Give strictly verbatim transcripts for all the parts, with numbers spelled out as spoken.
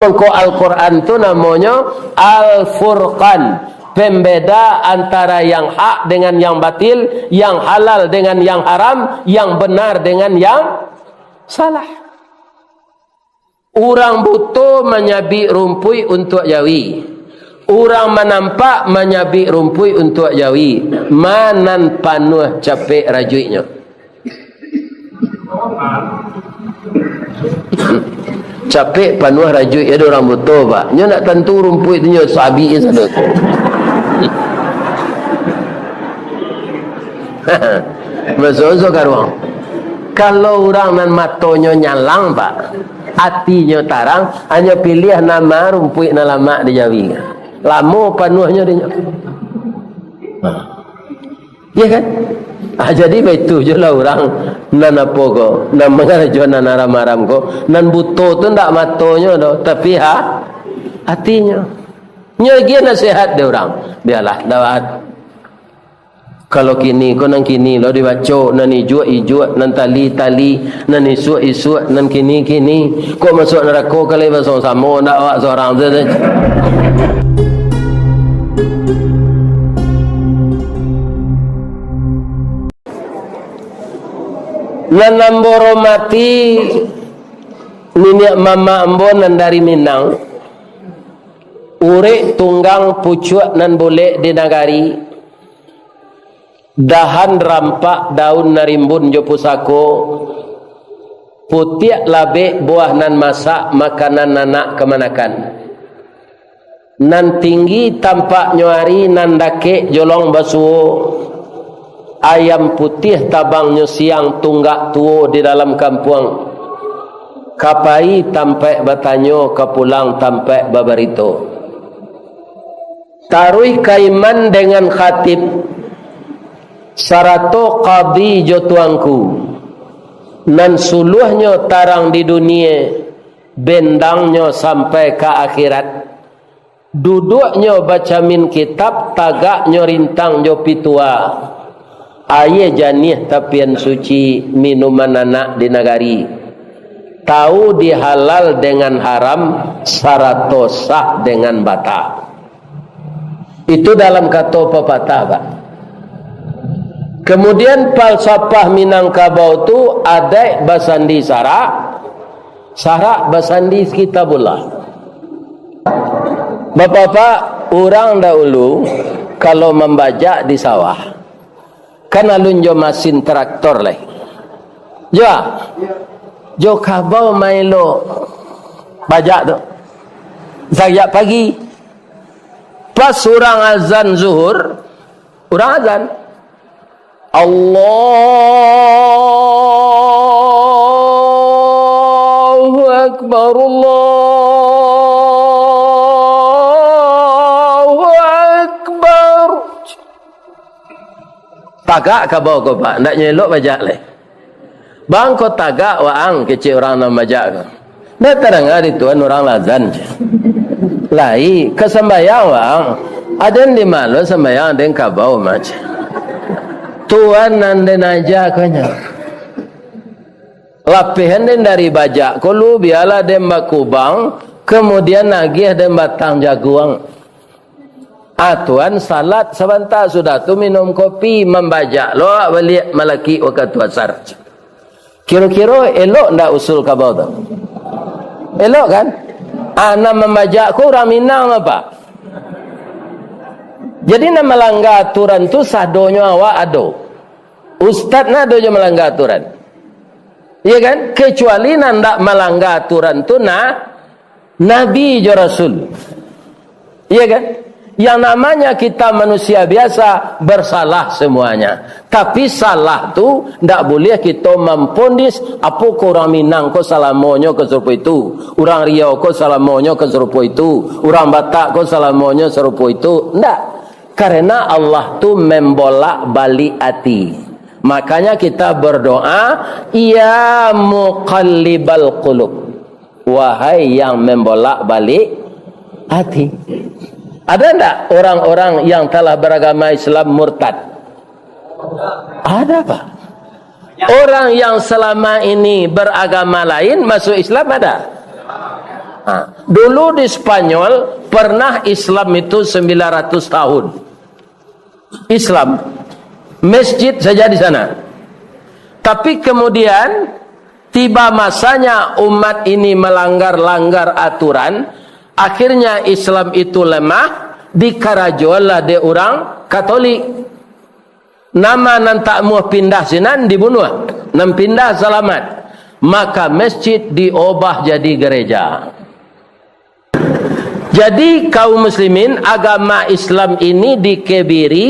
Mangko Al-Quran tu namonyo Al-Furqan, pembeda antara yang hak dengan yang batil, yang halal dengan yang haram, yang benar dengan yang salah. Urang buto manyabik rumpuik untuak jawi. Urang manampak manyabik rumpuik untuak jawi. Ma nan panuah capek rajuiknyo? Capek panuah rajuik, ado urang buto, Pak. Nyo nak tantu rumpuik tu nyo sabik sadoto. Baso-baso karuang. Kalau urang nan matonyo nyalang, Pak, atinyo tarang, hanyo piliah nan ma rumpuik nan lamak di jawi. Lamo panuahnyo dinyo. Nah. Iya kan? Ah, jadi baitu jo lah urang nan apo ko, nan mangarajo nan haram-haram ko, nan buto tu ndak matonyo doh, tapi ha, atinyo. Nyo agiah nasihat dek urang. Bialah, dawat. Kalau kini ko nan kini lo dibaco, nan ijuak-ijuak, nan tali-tali, nan isuak-isuak, nan kini-kini. Kok masuak narako ka lai basamo-samo, ndak awak surang tu sajo. Nan ambo hormati niniak mamak ambo nan dari Minang, urek tunggang pucuak nan bulek di nagari, dahan rampak daun nan rimbun jo pusako, putiak labek buah nan masak makanan anak kamanakan. Nan tinggi tampaknyo ari, nan dakek jolong basuo. Ayam putiah tabangnyo siang, tunggak tuo di dalam kampuang. Ka pai tampaik batanyo, ka pulang tampaik babarito. Taruih ka imam dengan khatib, sarato kadi jo tuanku. Nan suluahnyo tarang di dunie, bendangnyo sampai ka akhirat. Duduaknyo bacamin kitab, tagaknyo rintang jo pitua. Aia janiah tapian suci, minuman anak di nagari. Tau di halal dengan haram, sarato sah dengan bata. Itu dalam kato papatah, Pak. Kemudian, falsafah Minangkabau tu, adaik basandi sarak, sarak basandi Kitabullah. Bapak-bapak, urang dahulu kalau mambajak di sawah, kan alun jo masin traktor lai. Jo, jo kabau maelo bajak tu. Sajak pagi, pas urang azan zuhur, urang azan, "Allahu Akbar, Allahu Akbar." Tagak kabau ko, Pak, ndak nyo elok bajak lai. "Bang, ko tagak waang," kecek urang nan bajak ko. "Ndak tadanga di tuan urang lah azan," cek. "Lai, ka sambayang waang. Aden di ma lo sambayang, aden kabau mah," cek. Tuan nan den aja ko nyo. Lapehan den dari bajak ko lu, bialah den bakubang, kemudian agiah den batang jaguang. Ah, tuan salat sabanta, sudah tu minum kopi, mambajak lo awak baliak malakik wakatu asar. Kiro-kiro elok ndak usul kabau tu? Elok kan? Ah, nan mambajak ko urang Minang apa? Jadi nan malangga aturan tu sadonyo awak ado. Ustaz nan ado jo malangga aturan. Iya kan? Kecuali nan ndak malangga aturan tu na-, nabi jo rasul. Iya kan? Yang namanya kita manusia biasa, bersalah semuanya. Tapi salah tu ndak buliah kito mamponis, "Apo ko urang Minang ko salamonyo ko sarupo itu, urang Riau ko salamonyo ko sarupo itu, urang Batak ko salamonyo sarupo itu." Ndak. Karena Allah tu membolak-balik ati. Makanya kita berdoa, "Ya muqallibal qulub." Wahai yang membolak-balik hati. Ada ndak orang-orang yang telah beragama Islam murtad? Ada, Pak. Orang yang selama ini beragama lain masuk Islam ada? Ha, dulu di Spanyol pernah Islam itu sembilan ratus tahun. Islam. Masjid saja di sana. Tapi kemudian, tiba masanya umat ini melanggar-langgar aturan, akhirnya Islam itu lemah, dikarajoanlah dek urang Katolik. Nama nan tak muah pindah sinan dibunuah, nan pindah salamat. Maka masjid diobah jadi gereja. Jadi, kaum muslimin, agama Islam ini dikebiri,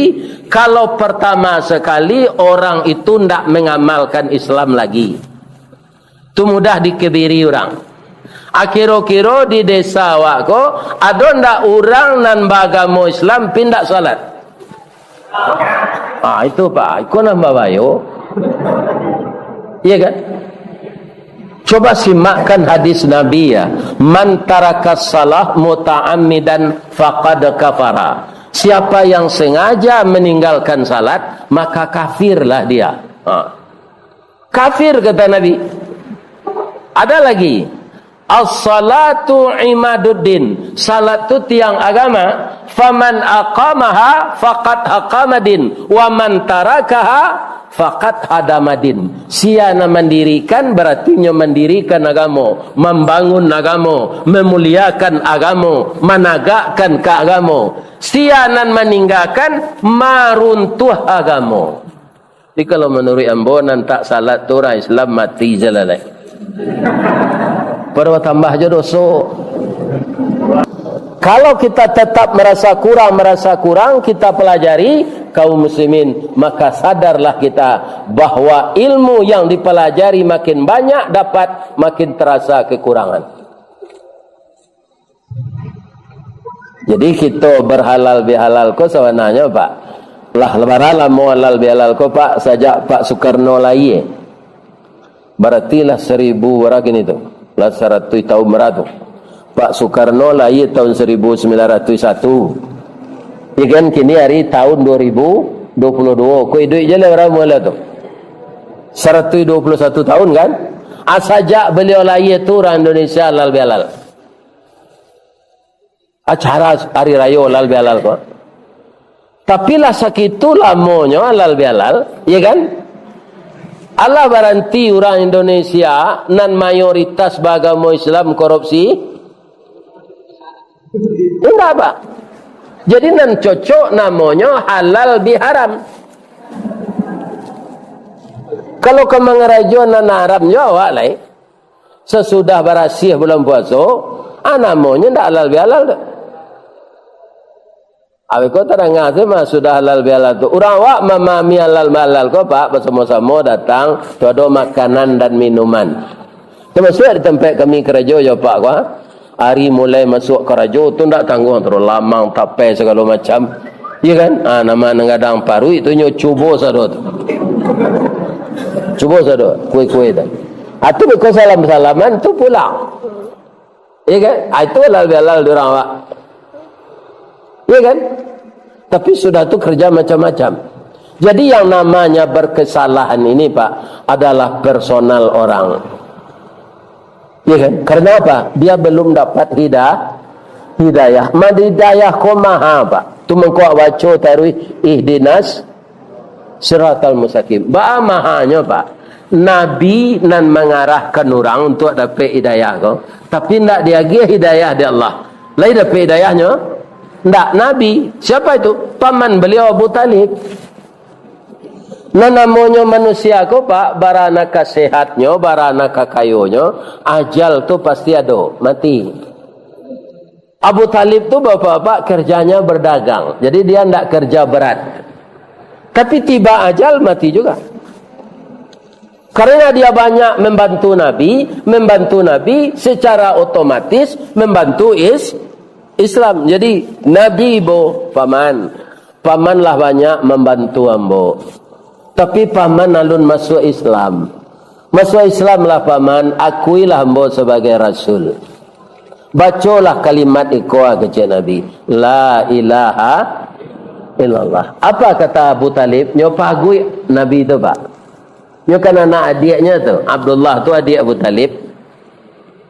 kalau pertama sekali orang itu ndak mengamalkan Islam lagi. Tu mudah dikebiri urang. Akiro-kiro di desa awak ko, ado ndak urang nan baagamo Islam, pi ndak salat? Ah, itu, Pak. Iko nan babayo. Iya kan? Coba simakkan hadis Nabi ya. "Man tarakas salah muta'ammidan faqad kafara." Siapa yang sengaja meninggalkan salat, maka kafirlah dia. Ha. Kafir, kata Nabi. Ada lagi. "As-salatu imaduddin." Salat tu tiang agama. "Faman aqamaha faqad aqamadin. Wa man tarakaha faqad hadamadin." Sia nan mandirikan, baratinyo mandirikan agamo, mambangun agamo, mamuliakan agamo, managakkan ka agamo. Sia nan maninggakan, maruntuah agamo. Tapi kalau manuruik ambo, nan tak salat tu urang Islam mati se lah lai. Pado batambah jo doso. Kalau kita tetap merasa kurang, merasa kurang, kita pelajari, kaum muslimin, maka sadarlah kita bahwa ilmu yang dipelajari makin banyak dapat, makin terasa kekurangan. Jadi, kito berhalal bihalal ko sabananyo, Pak, lah bara lamo halal bihalal ko, Pak, sajak Pak Sukarno lahia. Barati lah saribu bara kini tu. Lah saratuih taun bara tu. Pak Sukarno lahia taun saribu sambilan ratuih satu. Ya kan, kini ari taun dua ribu dua puluh dua. Ko iduik je lah bara mulo tu. Saratuih dua puluh satu taun kan? Ah, sajak baliau lahia tu urang Indonesia halal bihalal. Acara hari rayo halal bihalal ko. Tapi lah sakitu lamonyo halal bihalal, ya kan? Alah baranti urang Indonesia nan mayoritas baagamo Islam korupsi? Indak, Pak. Jadi nan cocok namonyo halal biharam. Kalau ka mangarajo nan haram jo awak lai. Sasudah barasiah bulan puaso, ah, namonyo ndak halal bihalal tu. Awak ko tadanga se mah sudah halal bihalal tu. Urang awak mamahami halal bihalal ko, Pak, basamo-samo datang, tu ado makanan dan minuman. Tamasuak di tampek kami karajo jo, Pak, ko, ah. Ari mulai masuak karajo tu ndak tangguang tu, lamang, tapeh, sagalo macam. Iya kan? Ah, nama nan gadang paruik tu nyo cubo sado tu. Cubo sado, kue-kue tu. Ah, tu beko salam-salaman tu pulang. Iya kan? Ah, itu halal bihalal di urang awak. Iya kan? Tapi sudah tu kerja macam-macam. Jadi yang namanya berkesalahan ini, Pak, adalah personal orang. Iya kan? Karena apa? Dia belum dapat hida-, hidayah. Mah hidayah ko maha, Pak. Tu mangko baco taruih, "Ihdinas siratal mustaqim." Baa mahanyo, Pak? Nabi nan mangarahkan urang untuak dapek hidayah ko, tapi ndak diagiah hidayah dek Allah. Lai dapek hidayahnyo? Ndak, Nabi. Siapa itu? Paman baliau Abu Talib. Nan namonyo manusia ko, Pak, bara nan ka sehatnyo, bara nan ka kayonyo, ajal tu pasti ado, mati. Abu Talib tu, bapak-bapak, kerjanya berdagang. Jadi, dia ndak kerja berat. Tapi, tiba ajal, mati juga. Karena dia banyak membantu Nabi, membantu Nabi secara otomatis membantu is-, Islam. Jadi, Nabi, bo, paman, paman lah banyak membantu ambo. Tapi, paman alun masuk Islam. Masuk Islam lah, paman, akuilah ambo sebagai rasul. Bacolah kalimat iko, kecek Nabi, "La ilaha illallah." Apa kata Abu Talib? Nyo paguik Nabi tu, Pak. Nyo kan anak adiaknyo tu. Abdullah tu adiak Abu Talib.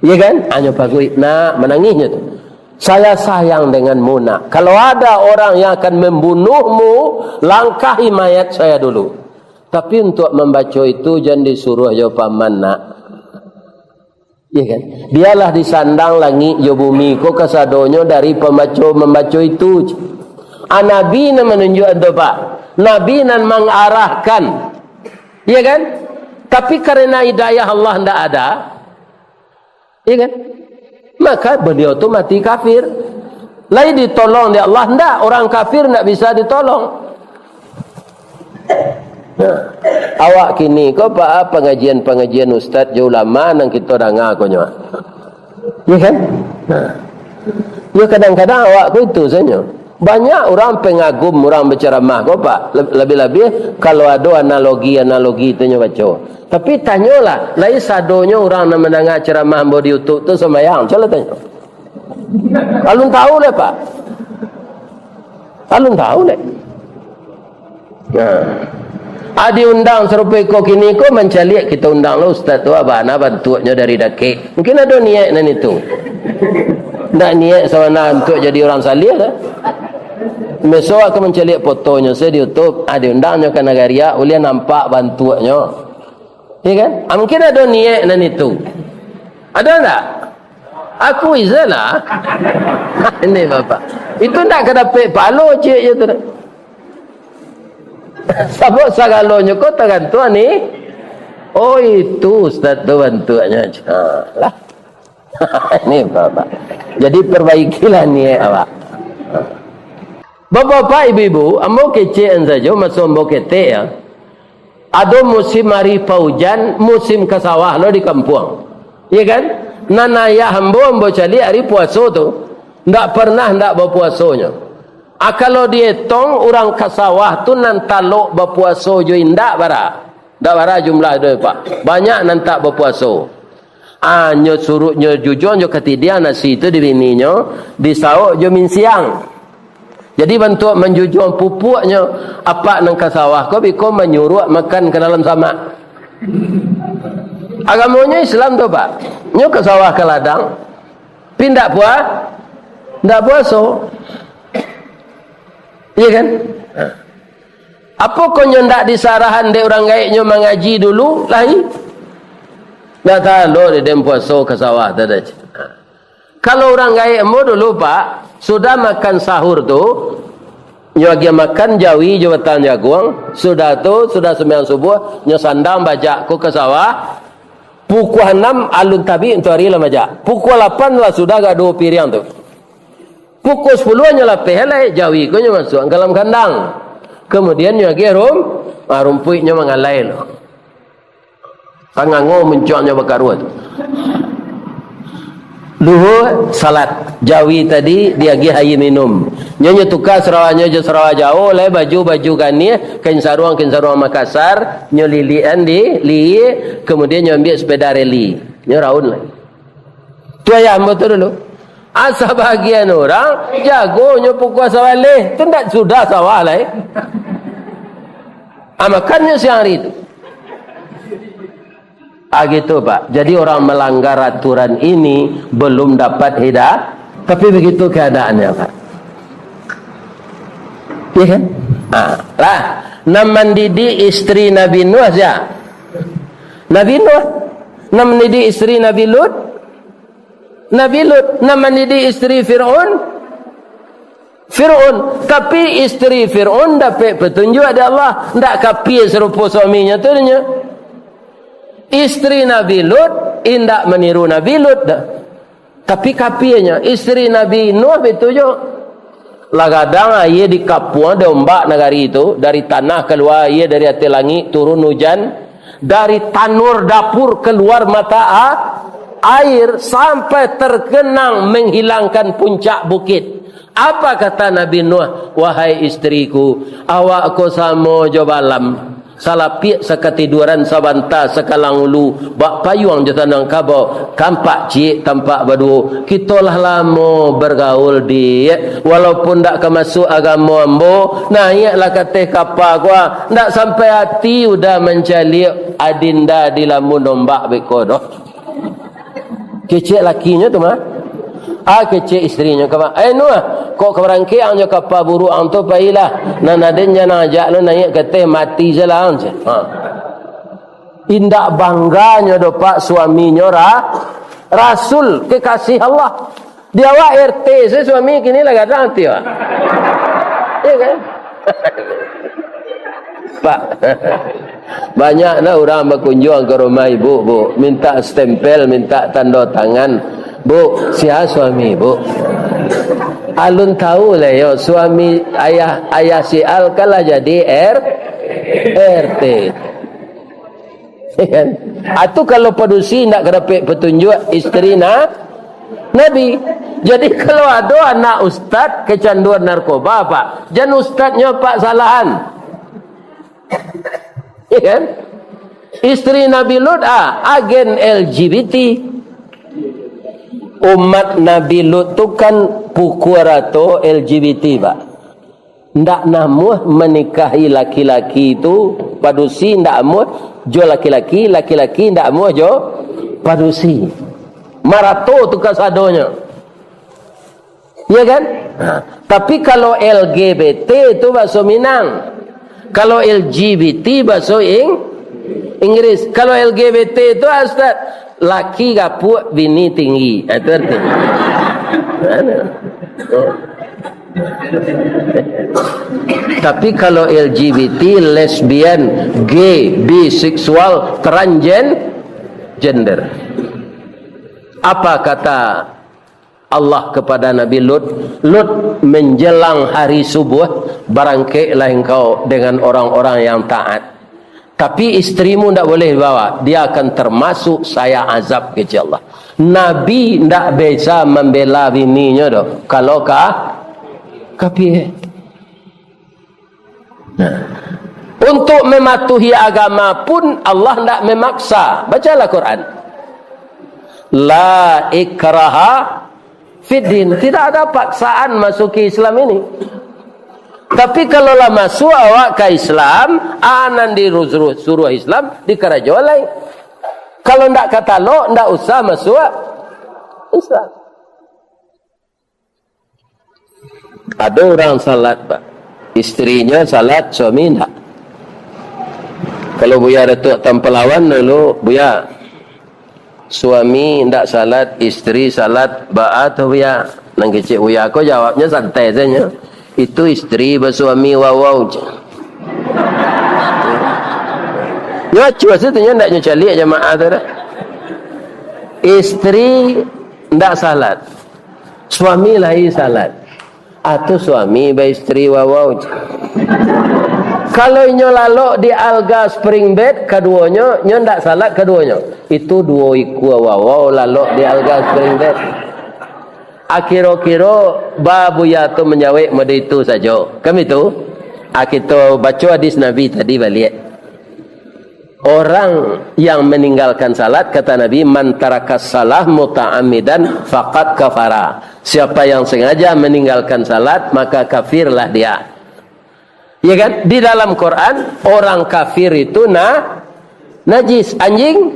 Iya kan? Hanyo paguik, nak, manangihnyo tu. "Saya sayang denganmu, nak. Kalau ada orang yang akan membunuhmu, langkahi mayat saya dulu." Tapi untuak mambaco itu, jan disuruah jo paman, nak. Iya kan? Bialah disandang langik jo bumi ko kasadonyo dari pambaco-mambaco itu. Ah, Nabi nan manunjuak tu, Pak. Nabi nan mangarahkan. Iya kan? Tapi karena hidayah Allah ndak ada, iya kan? Maka beliau tu mati kafir. Lai ditolong dek Allah? Ndak. Orang kafir ndak bisa ditolong. Nah, awak kini ko, Pak, ah, pangajian-pangajian ustaz jo ulama nan kito danga ko nyo. Iya kan? Nah. Ya, kadang-kadang awak ko itu sajo. Banyak urang pengagum urang bacaramah ko, Pak. Leb-, lebih-lebih kalau ado analogi-analogi tu nyo baco. Tapi tanyolah, lai sadonyo urang nan mandanga caramah ambo di YouTube tu sumbayang? Cubolah tanyo. Alun tahu lai, Pak. Alun tahu lai. Nah. Ah, diundang sarupo iko kini ko mancaliak, kito undang lo ustaz tu, abana bantuaknyo dari dakek. Mungkin ado niaik nan itu. Ndak niaik sabana untuak jadi urang saleh dah. Besok aku mancaliak fotonyo se di YouTube, ah, diundangnyo ka nagari, ah, ulih nampak bantuaknyo. Iya kan? Ah, mungkin ado niaik nan itu. Ado ndak? Aku izalah. Ini Bapak. Itu ndak ka dapek pahalo ciek je tu. Sabab sagalonyo ko tagantuang ni. Oh, itu ustaz tu bantuaknyo. Ha, lah. Ini Bapak. Jadi perbaikilah niaik awak. Bapak-bapak, ibu-ibu, ambo kecek an sajo, maso ambo ketek ya. Ado musim ari paujan, musim ka sawah lo di kampuang. Iya kan? Nan ayah ambo, ambo caliak ari puaso tu, ndak pernah ndak bapuasonyo. Ah, kalau dietong, urang ka sawah tu nan talok bapuaso jo indak bara. Ndak bara jumlah tu, Pak. Banyak nan tak bapuaso. Ah, nyo suruiknyo jujuang jo katidiang nasi tu di bininyo, disaok jo minsiang. Jadi bantuak manjujuang pupuaknyo, apak nan ka sawah ko biko manyuruak makan ka dalam samak. Agamonyo Islam tu, Pak. Nyo ka sawah ka ladang, pi ndak pua-, ndak puaso. Iya kan? Ha. Apo ko nyo ndak disarahan dek urang gaeknyo mangaji dulu, lai? Ndak talok dek den puaso ka sawah tu dah. Kalau urang gaek ambo dulu, Pak, sudah makan sahur tu, nyo agiah makan jawi jo batang jaguang, sudah tu, sudah sumbayang subuah, nyo sandang bajak ko ka sawah, pukua anam alun tabik matoari lah majak. Pukua lapan lah sudah agak duo piriang tu. Pukua sapuluah nyo lapeh lai, jawi ko nyo masuak ka dalam kandang. Kamudian nyo agiah rum-, ah, rumpuik nyo mangalai lo. Sangango muncuangnyo bakaruah tu. Luhua, salat. Jawi tadi diagiah aia minum. Nyo, nyo tuka sarawanyo jo sarawa jauah, lai baju, baju ganiah, kain saruang, kain saruang Makassar, nyo lilikan di lihia, kamudian nyo ambiak sapeda reli. Nyo raun lai. Tu ayah ambo tu dulu. Ah, sabagian urang jagonyo pukua sabaleh, tu ndak sudah sawah lai. Ah, makannyo siang hari tu. Ah, gitu, Pak. Jadi, orang melanggar aturan ini belum dapat hidayah. Tapi begitu keadaannya, Pak. Iya kan? Ah, lah. Nan mandidik isteri Nabi Nuh sia? Nabi Nuh. Nan mandidik isteri Nabi Lut? Nabi Lut. Nan mandidik isteri Fir'aun? Fir'aun. Tapi isteri Fir'aun dapek petunjuk dari Allah. Ndak kapia sarupo suaminyo tu, nyo. Isteri Nabi Lut indak maniru Nabi Lut doh. Tapi kapianyo, isteri Nabi Nuh baitu juo. Lah gadang aia dikapuang dek ombak nagari tu, dari tanah kalua aia, dari ateh langik turun ujan, dari tanur dapur keluar mata a-, air, sampai tergenang menghilangkan puncak bukit. Apa kata Nabi Nuh, "Wahai isteriku, awak ko samo jo Balaam. Salapiak sakatiduaran sabanta sakalang ulu, bak payuang jo tanang kabau, tampak ciek tampak baduo. Kito lah lamo bagaul, Diak. Walaupun ndak ka masuak agamo ambo, naiaklah ka ateh kapa ko, ah. Ndak sampai ati udah mancaliak adinda dilamun ombak beko doh." Kecek lakinyo tu mah. Ah, kecek istrinyo ka, "Eh, Nuh, kok ka barangkek ang jo kapa buruak ang tu, pailah. Nan aden jan ang ajak lo naiak ka ateh, mati se lah ang," cek. Ha. Indak bangganyo doh, Pak, suaminyo ra-, rasul, kekasih Allah. Di awak R T se suami kini lah gadang ati awak. Iya kan? Pak, banyak nah urang bakunjuang ka rumah ibu, Bu, minta stempel, minta tando tangan. "Bu, sia suami, Bu?" Alun tahu lah yo, suami ayah, ayah si Al kan lah jadi R-, R T. Kan? Atu kalau padusi indak ka dapek patunjuak isteri na-, Nabi. Jadi kalau ado anak ustaz kecanduan narkoba, Pak, jan ustaznyo, Pak, salahan. Ya kan? Isteri Nabi Lut, ah, agen L G B T. Umat Nabi Lut tu kan pukua rato L G B T, Pak. Ndak namuah manikahi laki-laki tu, padusi ndak amuah jo laki-laki, laki-laki ndak amuah jo padusi. Marato tu kasadonyo. Iya kan? Ha. Tapi kalau L G B T tu bahaso Minang. Kalau L G B T bahaso Ing-, Inggris. Kalau L G B T tu, Ustaz, laki gapuak, bini tinggi. Ha, itu arti. Mana? Oh. Tapi kalau L G B T, lesbian, gay, biseksual, transgen-, gender. Apa kata Allah kepada Nabi Lut? "Lut, menjelang hari subuh, barangkeklah engkau dengan orang-orang yang taat. Tapi istrimu ndak boleh dibawa, dia akan termasuk saya azab," kecek Allah. Nabi ndak bisa mambela bininyo doh, kalau ka-, kafir. Nah, untuk mematuhi agama pun Allah ndak memaksa. Bacalah Quran. La ikraha fiddin. Tidak ada paksaan masuki Islam ini. Tapi kalau lah masuk awak ka Islam, a nan disuruah, suruah Islam, dikarajoan lai. Kalau ndak ka talok, ndak usah masuk Islam. Ado urang salat, Pak. Istrinyo salat, suami ndak. Kalau Buya Datuak Tampalawan dulu, "Buya, suami ndak salat, istri salat, baa tu, Buya?" Nan kecek Buya ko jawabnyo santai sajo. "Itu istri basuami wawau," cek. Nyo acuah se tu, nyo ndak nyo caliak jamaah tu doh. Istri ndak salat. Suami lai salat. Atu suami baistri wawau. Kalau inyo lalok di alga spring bed, kaduonyo, nyo ndak salat kaduonyo. Itu duo ikua wawau lalok di alga spring bed. Akiro-kiro ba Buya tu manjawek model itu sajo. Kan itu? Ah, kito baco hadis Nabi tadi baliak. Orang yang meninggalkan salat, kata Nabi, "Man tarakas salah muta'ammidan faqad kafara." Siapa yang sengaja meninggalkan salat, maka kafirlah dia. Ya kan? Di dalam Quran, orang kafir itu na-, najis. Anjing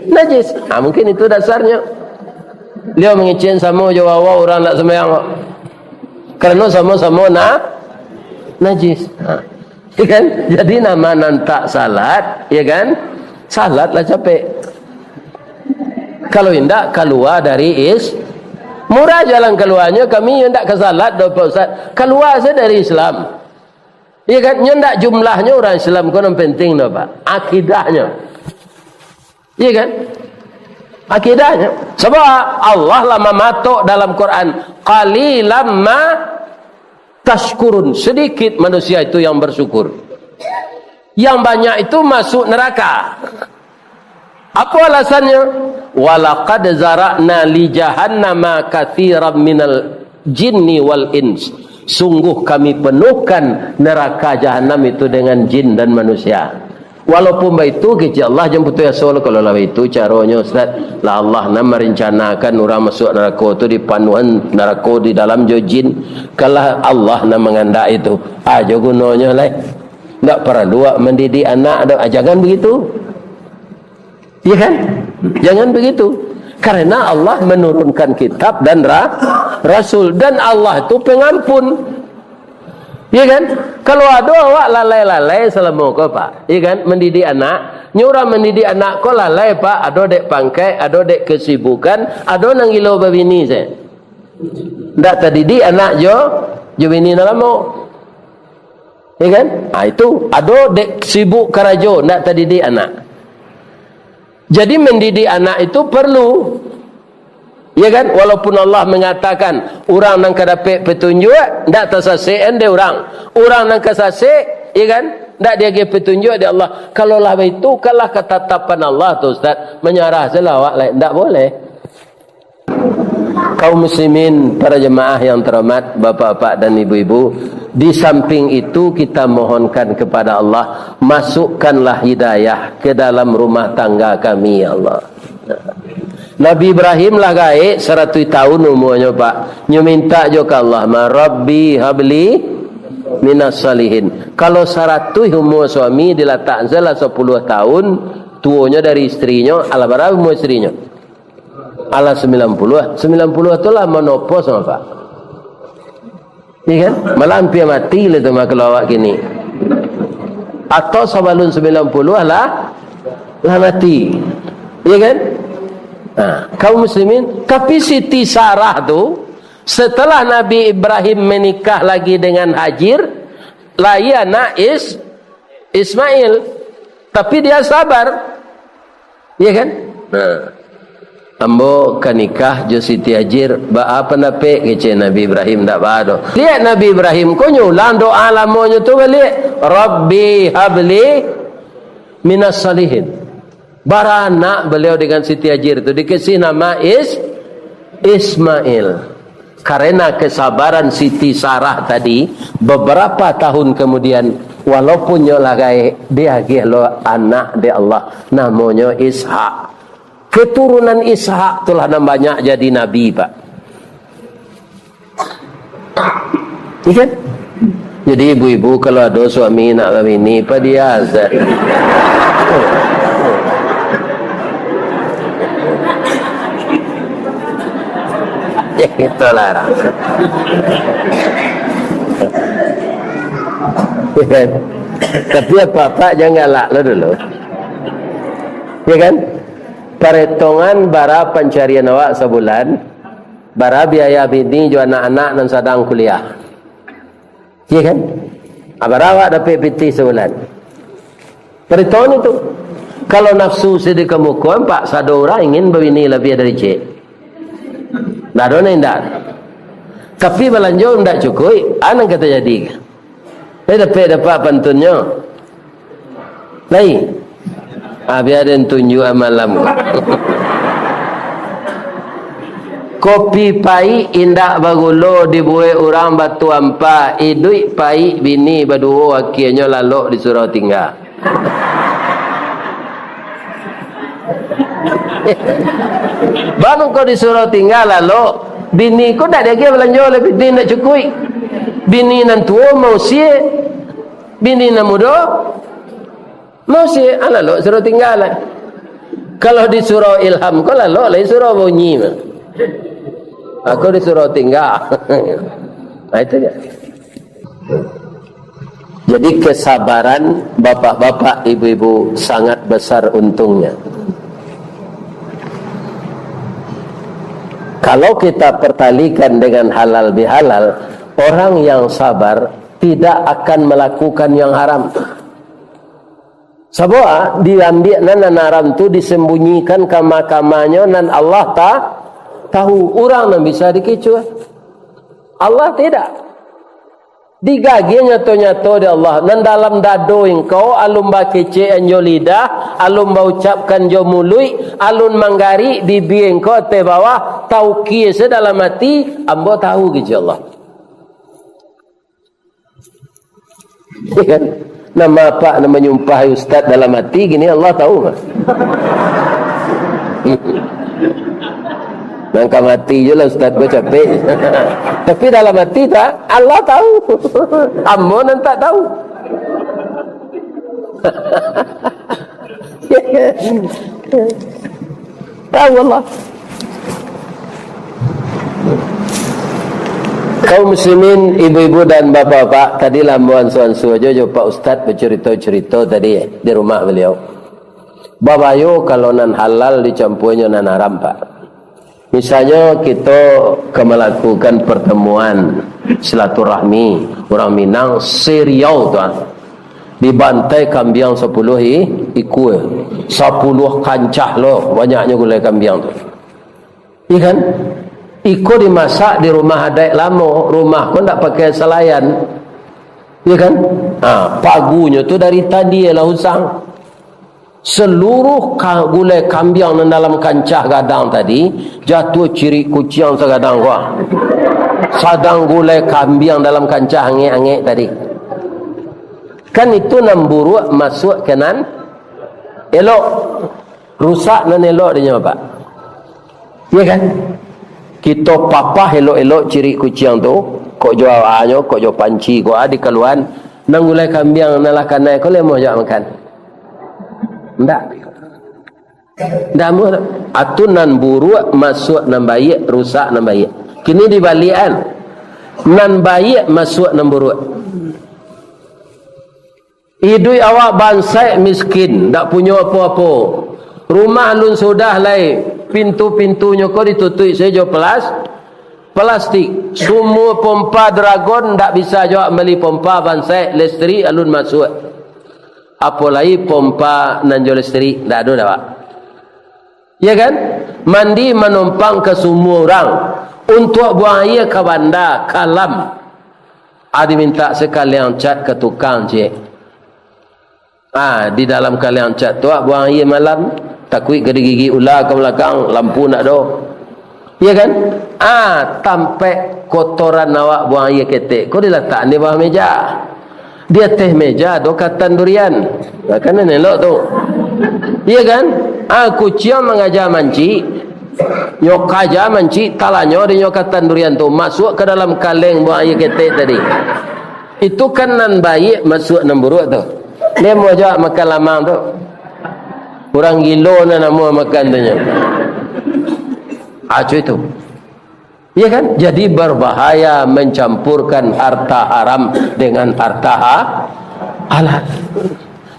najis. Ah, mungkin itu dasarnya. Beliau mangecek samo jo awak urang ndak sumbayang kok. Karena samo-samo na-, najis. Ha. Ya kan? Jadi, nama nan tak salat, ya kan? Salatlah capek. Kalau indak, kalua dari is-, murah jalan kaluanyo, kami yo ndak ka salat doh, Pak Ustaz. Kalua sajo dari Islam. Ya kan? Nyo ndak jumlahnyo urang Islam ko nan penting doh, Pak. Akidahnyo. Iya kan? Akidahnyo. Sebab Allah lah mamatok dalam Quran, "Qalilam ma tashkurun." Sedikit manusia itu yang bersyukur. Yang banyak itu masuk neraka. Apa alasannyo? "Walaqad zara'na li jahannama katsiran minal jinni wal ins." Sungguh Kami penuhkan neraka Jahanam itu dengan jin dan manusia. Walaupun baitu, kecek Allah, jan putuih aso lah, kalau lah baitu caronyo, Ustaz. Lah Allah nan marencanakan urang masuak narako tu, dipanuahan narako di dalam jo jin. Kalau Allah nan mangandak itu, ajo gunonyo lai. Ndak paralu awak mandidik anak doh. Ah, jangan begitu. Iya kan? Jangan begitu. Karena Allah menurunkan kitab dan ra-, rasul. Dan Allah tu pengampun. Ya kan? Kalau ado awak lalai-lalai salamo ko, Pak, ya kan, mendidik anak, nyo urang mendidik anak ko lalai, Pak, ado dek pangkek, ado dek kesibukan, ado nan gilo babini se. Ndak tadidik anak jo, jo bini nan lamo. Ya kan? Ah, itu ado dek sibuk karajo, ndak tadidik anak. Jadi, mendidik anak itu perlu. Ya kan? Walaupun Allah mengatakan, urang nan ka dapek petunjuk, ndak tasasek dek urang. Urang nan ka sasek, ya kan? Ndak diagiah petunjuk dek Allah. Kalau lah baitu, kalah katatapan Allah tu, Ustaz. Manyarah se lah awak lai. Ndak boleh. Kaum muslimin, para jemaah yang terhormat, bapak-bapak dan ibu-ibu, di samping itu kita mohonkan kepada Allah, masukkanlah hidayah ke dalam rumah tangga kami, ya Allah. Nabi Ibrahim lah gaek saratuih tahun umuanyo, Pak. Nyo mintak jo ka Allah, ma, "Rabbi habli minas salihin." Kalau saratuih umua suami, dilatak salah sapuluah tahun, tuonyo dari istrinyo, alah bara umua istrinyo? Alah sambilan puluah. Sambilan puluah tu lah menopause, Pak. Iya kan? Malah ampia mati lah tu mah kalau awak kini. Atau sabalun sambilan puluah lah, lah mati. Iya kan? Nah, kaum muslimin, tapi Siti Sarah tu, setelah Nabi Ibrahim menikah lagi dengan Hajir, lahir anak Is-, Ismail. Tapi dia sabar. Iya kan? Nah. "Ambo ka nikah jo Siti Hajir, baa pandapek?" kecek Nabi Ibrahim, "Ndak baa doh." Liek Nabi Ibrahim ko nyo ulang doa lamonyo tu baliak, "Rabbi habli minas salihin." Baranak baliau dengan Siti Hajir tu, dikasih nama Is-, Ismail. Karena kesabaran Siti Sarah tadi, beberapa tahun kemudian, walaupun nyo lah gaek, diagiah lo anak dek Allah, namonyo Ishak. Keturunan Ishak tu lah nan banyak jadi nabi, Pak. Iya kan? Jadi ibu-ibu kalau ado suami nak babini, padiah sajo. Ya, itulah. Ya kan? Tapi apak-apak jan galak lo dulu. Ya kan? Paretongan bara pancarian awak sabulan, bara biaya bini jo anak-anak nan sadang kuliah. Iya kan? Abara awak dapek pitih sabulan. Paretongan itu. Kalau nafsu sadekamukoan, Pak, sado urang ingin babini labiah dari ciek. Ndak ado nan indak. Tapi balanjo ndak cukuik, a nan ka tajadi. Eh, dapek, dapek pantunnyo. Lai. Ah, bia den tunjuak malam. Kopi paik indak bagulo dibuek urang Batu Ampa, iduik paik bini baduo, akienyo lalok disuruah tingga. Baru ko disuruah tingga lalok, bini ko ndak diagiah balanjo lai, bini ndak cukuik. Bini nan tuo mausie, bini nan mudo mausie, ah, lalok suruah tingga lai. Kalau disuruah Ilham ko lalok lai suruah Bunyi mah. Aku disuruah tingga. Nah, itu je. Jadi kesabaran bapak-bapak, ibu-ibu sangat besar untungnya. Kalau kita pertalikan dengan halal bihalal, orang yang sabar tidak akan melakukan yang haram. Sabab diambiak nan, nan haram tu disembunyikan kama-kamanyo, nan Allah ta-, tahu. Urang nan bisa dikecoh, Allah tidak. Digagiah nyato-nyato dek Allah. Nan dalam dado engkau, alun bakecek jo lidah, alun baucapkan jo muluik, alun manggarik bibia engkau ateh bawah, taukia se dalam ati, ambo tahu, kecek Allah. Kan? Nama apak nan manyumpahi ustaz dalam ati, kini Allah tahu mah. Nan ka mati je lah ustaz ko capek. Tapi dalam ati tak, Allah tahu. Ambo nan tak tahu. Tahu Allah. Kaum muslimin, ibu-ibu dan bapak-bapak, tadi lah ambo ansu-ansu ajo jo Pak Ustadz bacarito-carito tadi di rumah baliau. Babayo kalau nan halal dicampuanyo nan haram, Pak. Misalnyo, kito ka malakukan partamuan silaturahmi urang Minang se-Riau tu, ah. Dibantai kambiang sapuluah i-, ikua. Sapuluah kancah lo banyaknyo gulai kambiang tu. Iya kan? Iko dimasak di rumah adaik lamo, rumah ko ndak pakai salayan. Iya kan? Ha, pagunyo tu dari tadi lah usang. Saluruah ka-, gulai kambiang nan dalam kancah gadang tadi, jatuah cirik kuciang sagadang ko. Sadang gulai kambiang dalam kancah angek-angek tadi. Kan itu nan buruak masuak ka nan elok. Rusak nan elok dinyo, Pak. Iya kan? Kito papah elok-elok cirik kuciang tu, kok jo awanyo, kok jo panci ko, ah, dikaluan. Nan gulai kambiang nan lah kanai ko lai amuah jo makan? Ndak. Ndak amuah tu. Atu nan buruak masuak nan baiak, rusak nan baiak. Kini dibaliakan. Nan baiak masuak nan buruak. Iduik awak bansaik miskin, ndak punyo apo-apo. Rumah alun sudah lai, pintu-pintunyo ko ditutuik sajo pelas-, pelastik. Sumua pompa Dragon, ndak bisa jo awak mambali pompa bansaik, listrik alun masuak. Apo lai pompa nan jo listrik, ndak ado doh, Pak. Ya kan? Mandi manumpang ka sumua urang. Untuak buang aia ka banda, kalam. Ah, dimintak sakaliang cat ka tukang, ciek. Ah, di dalam kaliang cat tu, ah, buang aia malam, takuik ka digigik ula ka balakang, lampu ndak ado. Ya kan? Ah, tampek kotoran awak buang aia ketek ko dilatak di bawah meja. Di ateh meja ado katan durian. Nah, kan elok tu. Iya kan? Ah, kuciang mangaja mancik, nyo kaja mancik, talanyo di nyo katan durian tu, masuak ka dalam kaleng buang aia ketek tadi. Itu kan nan baiak masuak nan buruak tu. Lai amuah jo makan lamang tu. Urang gilo nan amuah makan tu nyo. Acuh itu. Iya kan? Jadi berbahaya mencampurkan harta haram dengan harta ha-, halal.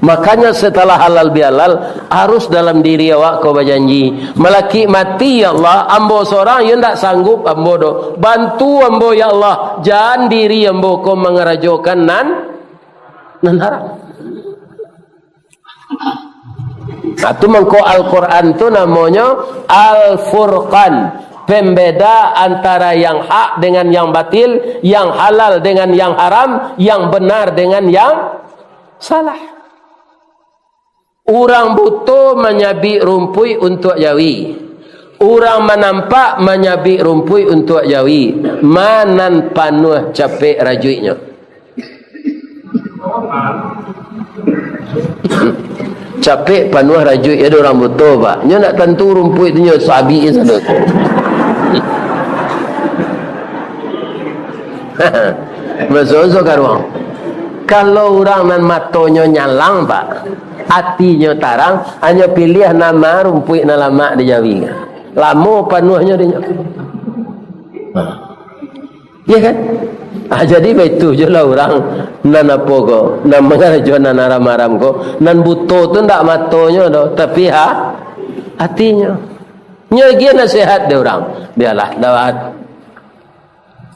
Makanya setelah halal bihalal, harus dalam diri awak ko bajanji, malakik mati, "Ya Allah, ambo sorang yo ndak sanggup ambo doh. Bantu ambo, ya Allah, jan diri ambo ko mangarajokan nan, nan haram." Nah, tu mangko Al-Quran tu namonyo Al-Furqan, pembeda antara yang hak dengan yang batil, yang halal dengan yang haram, yang benar dengan yang salah. Urang buto manyabik rumpuik untuak jawi. Urang manampak manyabik rumpuik untuak jawi. Ma nan panuah capek rajuiknyo? Capek panuah rajuik, ado urang buto, Pak. Nyo ndak tantu rumpuik tu nyo sabik sadoto. Maso-maso ka ruang. Kalau urang nan matonyo nyalang, Pak, atinyo tarang, hanyo piliah nan ma rumpuik nan lamak dijawi. Lamo panuahnyo dinyo. Nah. Iya kan? Ah, jadi baitu jo lah urang nan apo ko, nan mangarajo nan haram-haram ko, nan buto tu ndak matonyo doh, tapi ha-, atinyo. Nyo agiah nasihat dek urang, bialah, dawat.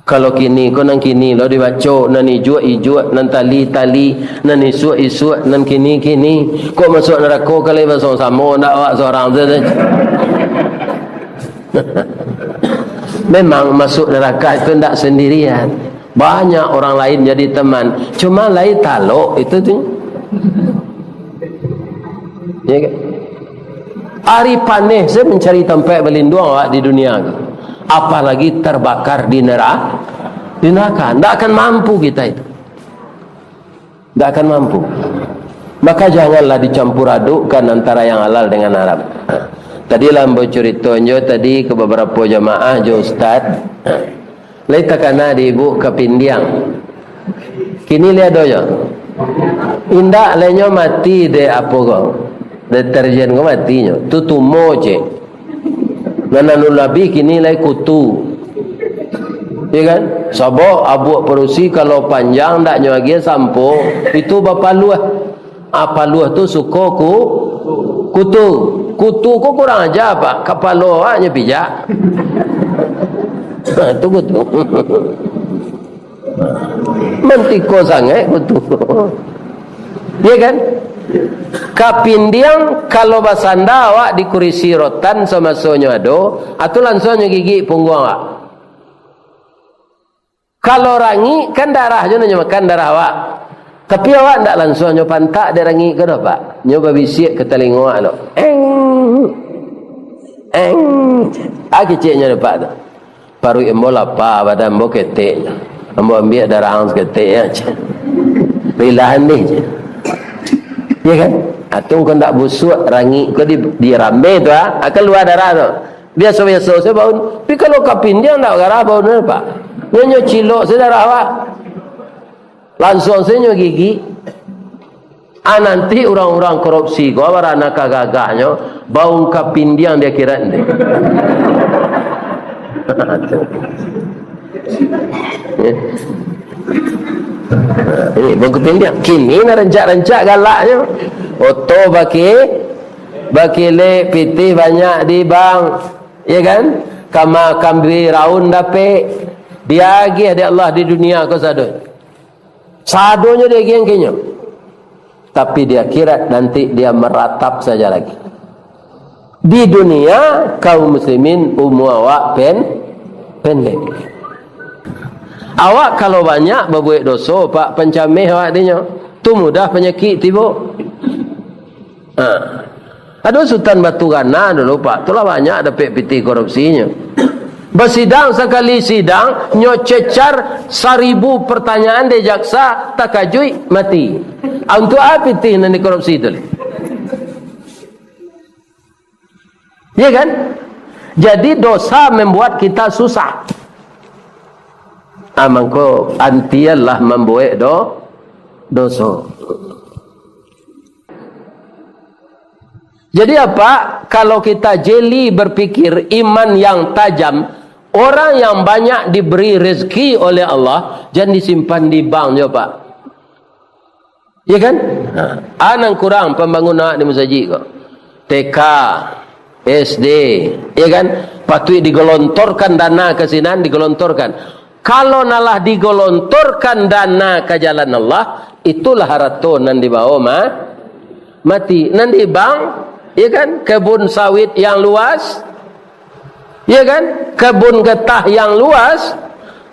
Kalau kini ko nan kini lo dibaco, nan ijuak-ijuak, nan tali-tali, nan isuak-isuak, nan kini-kini. Kok masuak narako ka lai basamo-samo, ndak awak sorang tu sajo. Memang masuk neraka itu ndak sendirian. Banyak orang lain jadi teman. Cuma lai talok itu tu. Ya kan? Ari paneh sajo mancari tampek balinduang awak di dunia ko. Apalagi terbakar di nera-, di neraka. Ndak akan mampu kita itu. Ndak akan mampu. Maka janganlah dicampur adukkan antara yang halal dengan haram. Ha. Tadi lah ambo curitonyo tadi ka babarapo jamaah jo ustaz. Ha. Lai takana di ibu kapindiang. Kini lai ado nyo? Indak, lai nyo mati dek apo ko? Deterjen ko mati nyo. Tu tumo, cek. Nan anu labiah kini lai kutu. Ya kan? Sabab abuak padusi kalau panjang, ndak nyo agiah sampo, itu bapaluah. Ah, paluah tu suko ku, kutu. Kutu ko kurang aja, Pak. Kapalo awak nyo pijak. Ha, tu kutu. Mantiko sangaik kutu. Ya kan? Kapindiang, kalau basanda awak di kurisi rotan samasonyo ado, atu lansuang nyo gigik pungguang awak. Kalau rangik, kan darah jo nan nyo makan, darah awak. Tapi awak ndak lansuang nyo pantak dek rangik ko doh, Pak. Nyo babisiak ka talingo awak lo. Eng. Eng. Ah, keceknyo dek Pak tu. Paruik ambo lapa, badan ambo ketek. Ambo ambiak darah ang saketek, ya. Rilahan deh. Ya kan? Atung ko ndak busuak, rangik ko di, di rambe tu, ah. Ah, kalua darah tu. Biaso-biaso sajo baun. Tapi kalau kapindiang ndak garah baun, Pak. Nyo, nyo cilok sajo darah, Pak. Lansuang sajo nyo gigik. Ah, nanti urang-urang korupsi ko, barana ka gagahnyo, baun kapindiang di akhirat nanti. Ini baun kapindiang. Kini nan rancak-rancak galaknyo. Oto baki-, bakilek, pitih banyak di bank. Ya kan? Kama kambing raun dapek. Diagiah dek Allah di dunia ko sado. Sadonyo diagiah ka inyo. Tapi di akhirat nanti dia meratap saja lagi. Di dunia, kaum muslimin, umua awak pen-, pendek. Awak kalau banyak babuek doso, Pak, pancameh awak dinyo, tu mudah panyakik tibo. Ha. Ado Sutan Batu Gana dulu, Pak. Tu lah banyak dapek pitih korupsinyo. Basidang sakali sidang, nyo cecar saribu pertanyaan dek jaksa, takajuik, mati. Ah, untuak apo pitih nan dikorupsi tu? Ya kan? Jadi dosa membuat kita susah. Ah, mangko antianlah mambuek do-, doso. Jadi apa? Kalau kita jeli berpikir, iman yang tajam, orang yang banyak diberi rezeki oleh Allah, jan disimpan di bank jo, Pak. Ya kan? Ha. Ah, nan kurang pambangun awak di masajik ko. T K, S D, ya kan? Patuik digelontorkan dana ka sinan, digelontorkan. Kalau nan lah digelontorkan dana ka jalan Allah, itulah harato nan dibawo ma-, mati. Nan di bank, ya kan? Kebun sawit yang luas, ya kan? Kebun getah yang luas,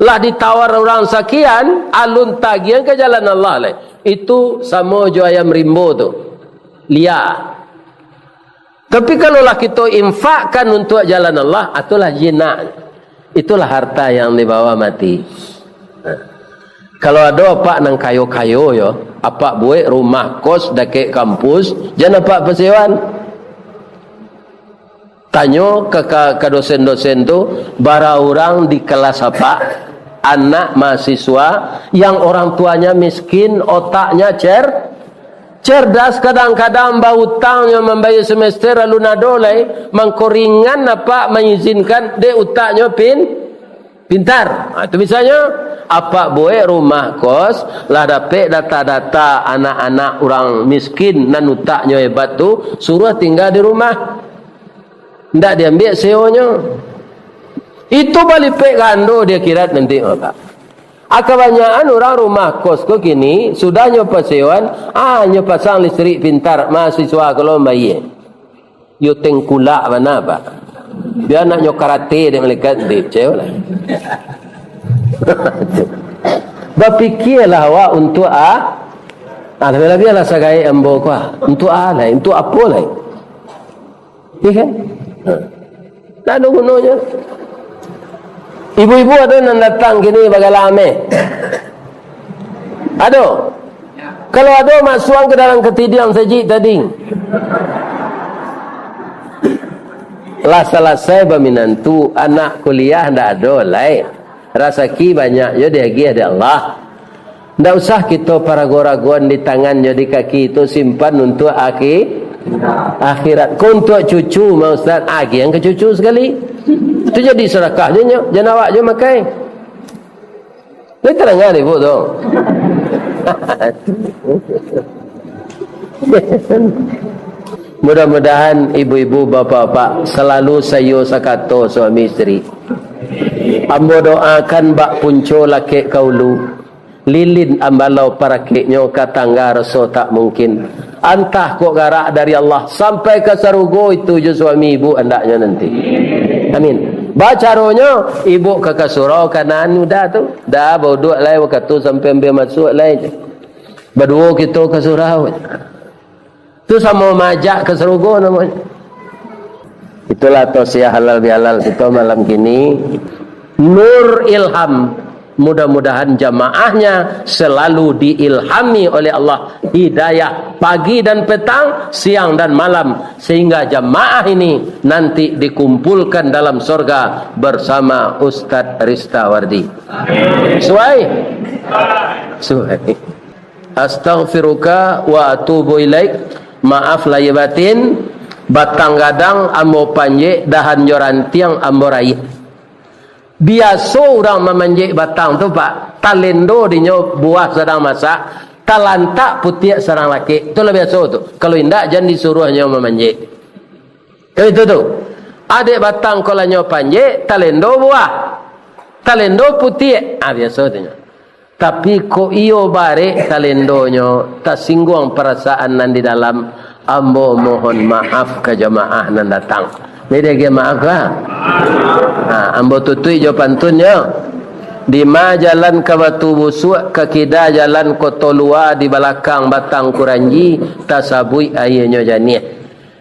lah ditawar urang sakian, alun tagiah ka jalan Allah lai. Itu samo jo ayam rimbo tu. Lia. Tapi kalau lah kito infakkan untuak jalan Allah, itulah jinak. Itulah harta yang dibawa mati. Kalau ado apak nan kayo-kayo yo, apak buek rumah kos dakek kampus, jan apak pasewan. Tanyo ka, ka, ka dosen-dosen tu, bara urang di kelas apak, anak mahasiswa, yang orang tuanya miskin, otaknya cer-, cerdas, kadang-kadang bautang nyo mambayar semester, alun ado lai, mangko ringan apak mangizinkan, dek utaknyo pin-, pintar. Ha, tu misalnyo, apak buek rumah kos, lah dapek data-data anak-anak urang miskin nan utaknyo hebat tu, suruah tingga di rumah. Ndak diambiak sewonyo. Itu balipek gando di akhirat nanti, Bapak. Ah, kabanyakan urang rumah kos ko kini, sudah nyo pasewan, ah, nyo pasang listrik pintar, mahasiswa ko lo mambayar. Yo tengkulak bana, Pak. Bia nak nyo karate dek malaikat, dek cewek lah. Bapikialah awak untuak a-, ah, labiah-labiahlah sagaek ambo ko, ah. Untuak a lai, untuak apo lai? Iya kan? Ha. Tak ada gunanya. Ibu-ibu ada nan datang kini bagalah ameh? Ada. Kalau ada, masuang ke dalam ketidiang sajik tadi. Lah salasai baminantu, anak kuliah ndak ada lai. Rasaki banyak jo diagiah dek Allah. Ndak usah kito parago-ragoan di tangan jo di kaki tu, simpan untuak aki-, akhirat. Ko untuak cucu mah, Ustaz, agiahan ka cucu sakali. Tu jadi sadakah jo nyo, jan awak jo makai. Eh, tadangar ibu tu. Mudah-mudahan ibu-ibu, bapak-bapak, salalu saiyo sakato suami isteri. Ambo doakan bak punco lakek ka ulu, lilin ambalau parakeknyo ka tangga raso tak mungkin. Antah kok garak dari Allah sampai ka sarugo, itu jo suami ibu andaknyo nanti. Amin. Bacaronyo, ibu ka, ka surau kanaan udah tu. Dah bauduak lai wakatu sampai ambil masuk lai. Baduo kito ka surau. Tu samo majak ka sarugo namonyo. Itulah tausiah halal bihalal kito malam kini. Nur Ilham. Mudah-mudahan jamaahnya selalu diilhami oleh Allah, hidayah pagi dan petang, siang dan malam, sehingga jamaah ini nanti dikumpulkan dalam sorga bersama Ustadz Ristawardi. Suai? Suai. Astaghfiruka wa atubu ilaik. Maaf lahia batin, batang gadang ambo panjek, dahan jo rantiang ambo raih. Biaso urang mamanjek batang tu, Pak, talendo dinyo buah sadang masak, talantak putiak sadang lakek. Tu lah biaso tu. Kalau indak, jan disuruahnyo mamanjek. Kan itu tu. Adek batang ko lah nyo panjek, talendo buah. Talendo putiak. Ah, biaso tu nyo. Tapi kok iyo barek talendonyo, tasingguang parasaan nan di dalam, ambo mohon maaf ka jamaah nan datang. Jadi agiah maaf lah. Ha, ambo tutuik jo pantunnyo. Dima jalan ka Batu Busuak, ka kida jalan Koto Lua, di balakang Batang Kuranji, tasabuik aianyo janiah.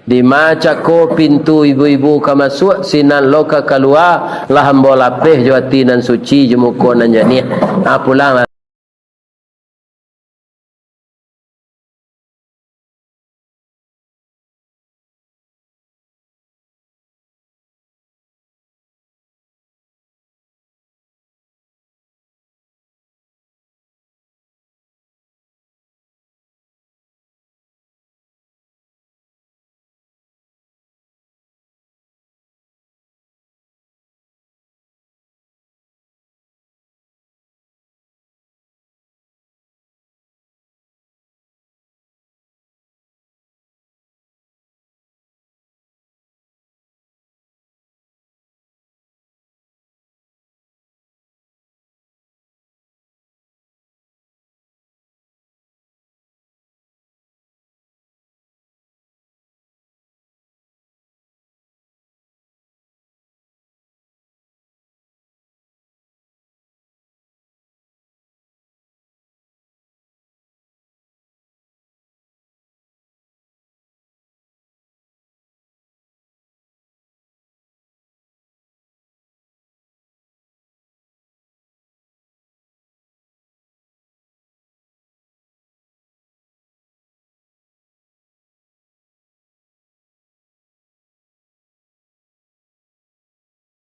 Dima cako pintu ibu-ibu ka masuak, sinan lo ka kalua, lah ambo lapeh jo ati nan suci, jo muko nan janiah. Ha, pulang lah.